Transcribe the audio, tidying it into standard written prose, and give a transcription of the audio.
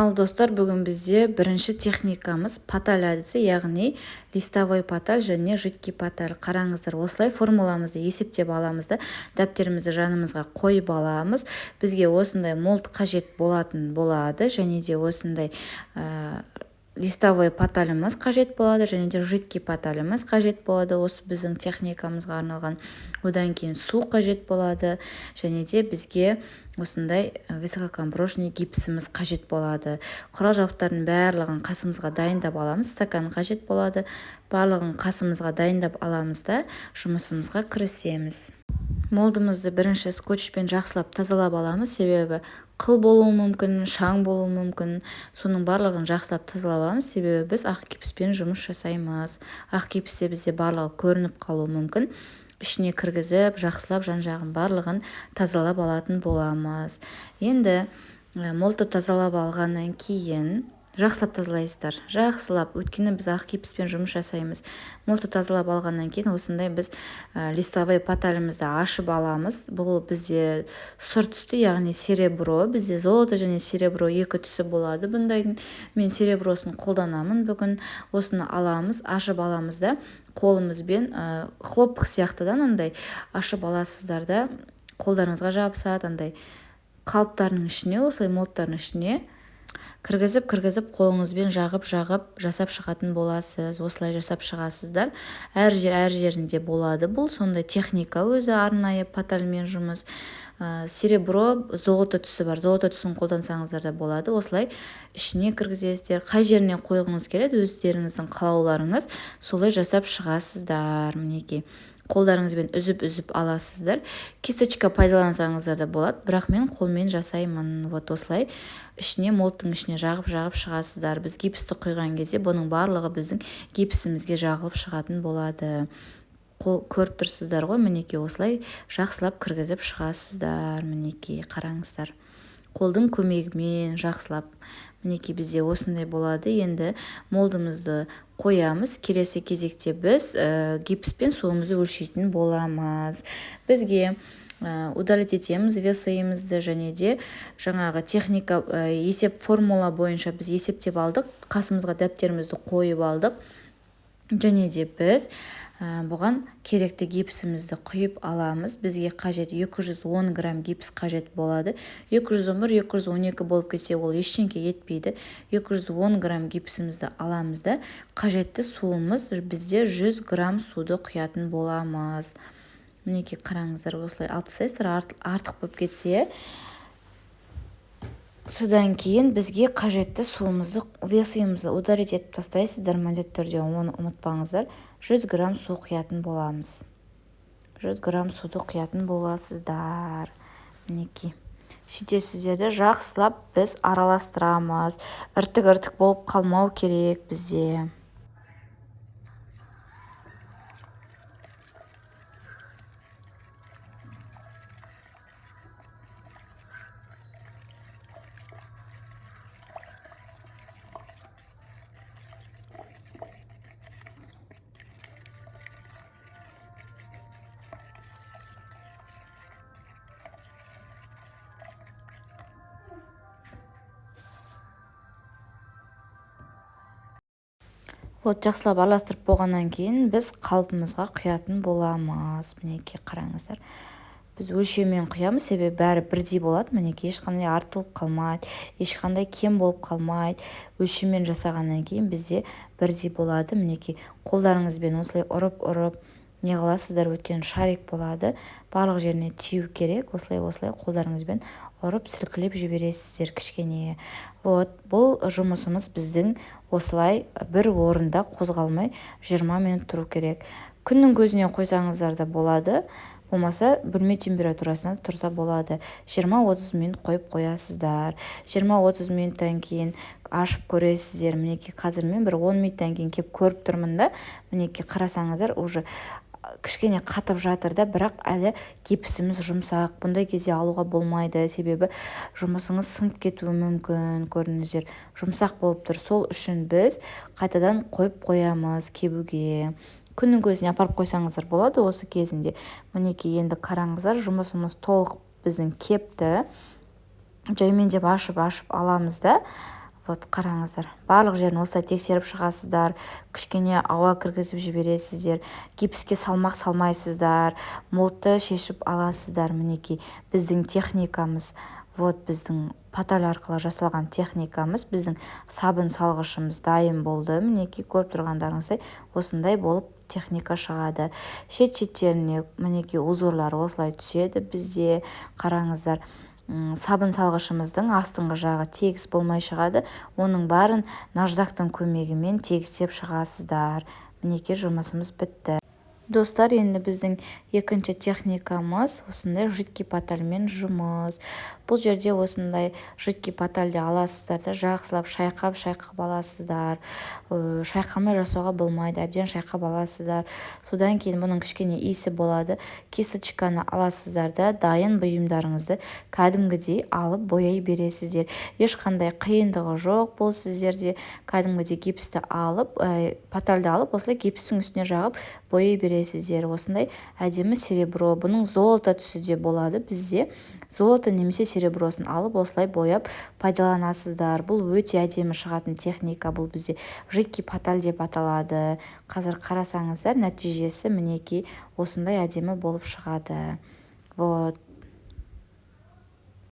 Ал достар, бүгін бізде бірінші техникамыз поталь әдісі, яғни листовой поталь және жидкий поталь. Қараңыздар, осылай формуламызды есептеп аламыз да, дәптерімізді жанымызға қойып аламыз. Бізге осындай молд қажет болатын болады, және де осындай листовой поталіміз қажет болады, және де жидкий поталіміз қажет болады, осы біздің техникамызға арналған. Одан кейін су қажет болады, және де бізге осындай высококомпрессный гипсіміз қажет болады. Құрал жабдықтардың барлығын қасымызға дайындап аламыз, стакан қажет болады, барлығын қасымызға дайындап аламыз да, жұмысымызға кірісеміз. Молдымызды бірінші скотчпен жақсылап тазалап аламыз, себебі қыл болуы мүмкін, шаң болуы мүмкін. Соның барлығын жақсылап тазалап аламыз, себебі біз ақ гипспен жұмыс жасаймыз. Ақ гипсте бізде барлығы көрініп қалуы мүмкін. Ішіне кіргізіп, жақсылап жан-жағын барлығын тазалап алатын боламыз. Енді молды тазалап алғаннан кейін жақсылап тазалайсыздар. Жақсылап, өйткені біз ақ гипспен жұмыс жасаймыз. Молды тазалап алғаннан кейін осындай біз листовой поталімізді ашып аламыз. Бұл бізде сұр түсті, яғни серебро. Бізде золото және серебро екі түсі болады бұндайдың. Мен серебросын қолданамын бүгін. Осыны аламыз, ашып аламыз да, қолымызбен хлопок сияқтыдан андай ашып аласыздар да, қолдарыңызға жабысады андай қалыптарының ішіне, осылай молдтардың ішіне кіргізіп, кіргізіп қолыңызбен жағып, жағып жасап шығатын боласыз. Осылай жасап шығасыздар. Әр жер, әр жерінде болады бұл. Сондай техника өзі арнайы потальмен жұмыс. Серебро, золото түсі бар. Золото түсін қолдансаңыздар да болады. Осылай ішіне кіргізесіздер. Қай жеріне қойғыңыз келеді, өздеріңіздің қалауларыңыз, солай жасап шығасыздар. Мінекей, қолдарыңызбен үзіп-үзіп аласыздар. Кисточка пайдалансаңыздар да болады, бірақ мен қолмен жасаймын. Вот осылай ішіне, молдтың ішіне жағып-жағып шығасыздар. Біз гипсті құйған кезде бұның барлығы біздің гипсімізге жағылып шығатын болады. Қол, көріп тұрсыздар ғой, мінекей осылай жақсылап кіргізіп шығасыздар. Мінекей, қараңыздар. Қолдың көмегімен жақсылап. Мінекей, бізде осындай болады. Енді молдымызды қоямыз. Келесі кезекте біз гипспен суымызды өлшейтін боламыз. Бізге удалить етеміз весімізді, және де жаңағы техника, есеп формула бойынша біз есептеп алдық. Қасымызға дәптерімізді қойып алдық. Және де біз бұған керекті гипсімізді құйып аламыз. Бізге қажет 210 грамм гипс қажет болады. 211, 212 болып кетсе, ол ештеңке етпейді. 210 грамм гипсімізді аламыз да, қажетті суымыз бізде 100 грамм суды құятын боламыз. Мінекей, қараңыздар, осылай алып тастайсыздар, артық болып кетсе. Содан кейін бізге қажетті суымызды, весімізді удалить етіп тастайсыздар, міндетті түрде оны ұмытпаңыздар. 100 грамм су құятын боламыз. 100 грамм суды құятын боласыздар. Мінекей. Сөйтесіздер де, жақсылап біз араластырамыз. Іртік-іртік болып қалмау керек бізде. Вот жақсылап араластырып болғаннан кейін біз қалпымызға құятын боламыз. Мінекей, қараңыздар. Біз өлшеммен құямыз, себебі бәрі бірдей болады. Мінекей, ешқандай артылып қалмайды, ешқандай кем болып қалмайды. Өлшеммен жасағаннан кейін бізде бірдей болады. Мінекей, қолдарыңызбен осылай ұрып-ұрып не қыласыздар, өйткені шарик болады. Барлық жеріне тию керек. Осылай-осылай қолдарыңызбен ұрып, сілкілеп жібересіздер кішкене. Вот, бұл жұмысымыз біздің осылай бір орында қозғалмай 20 минут тұру керек. Күннің көзіне қойсаңыздар да болады, болмаса бөлме температурасына тұрса болады. 20-30 минут қойып қоясыздар. 20-30 минуттан кейін ашып көресіздер. Мінекей, қазір мен бір 10 минуттан кейін кеп көріп тұрмын да, мінекей, қарасаңыздар, уже кішкене қатып жатыр да, бірақ әлі гипсіміз жұмсақ. Бұндай кезде алуға болмайды, себебі жұмысыңыз сынып кетуі мүмкін. Көрдіңіздер, жұмсақ болып тұр. Сол үшін біз қайтадан қойып қоямыз кебуге. Күннің көзіне апарып қойсаңыздар болады осы кезінде. Мінекей, енді қараңыздар, жұмысымыз толық біздің кепті. Жаймен деп ашып-ашып аламыз да, Вот, қараңыздар, барлық жерін осылай тексеріп шығасыздар, кішкене ауа кіргізіп жібересіздер, гипске салмақ салмайсыздар, молдты шешіп аласыздар. Мінекей, біздің техникамыз. Вот, біздің поталь арқылы жасалған техникамыз, біздің сабын салғышымыз дайын болды. Мінекей, көріп тұрғандарыңыздай, осындай болып техника шығады. Шет шеттеріне, мінекей, узорлары осылай түседі бізде. Қараңыздар, сабын салғышымыздың астыңғы жағы тегіс болмай шығады, оның барын наждактың көмегімен тегістеп шығасыздар. Мінекей, жұмысымыз бітті, достар. Енді біздің екінші техникамыз — осындай жидкий потальмен жұмыс. Бұл жерде осындай жидкий потальді аласыздар да, жақсылап шайқап шайқап аласыздар. Шайқамай жасауға болмайды, әбден шайқап аласыздар. Содан кейін бұның кішкене иісі болады. Кисточканы аласыздар да, дайын бұйымдарыңызды кәдімгідей алып бояй бересіздер. Ешқандай қиындығы жоқ бұл. Сіздерде кәдімгідей гипсті алып, потальды алып, осылай гипстің үстіне жағып бояй бересіздер. Осындай әдемі серебро, бұның золото түсі де болады бізде. Золото немесе серебросын алып, осылай бояп пайдаланасыздар. Бұл өте әдемі шығатын техника. Бұл бізде жидкий поталь деп аталады. Қазір қарасаңыздар, нәтижесі, мінекей, осындай әдемі болып шығады. Вот.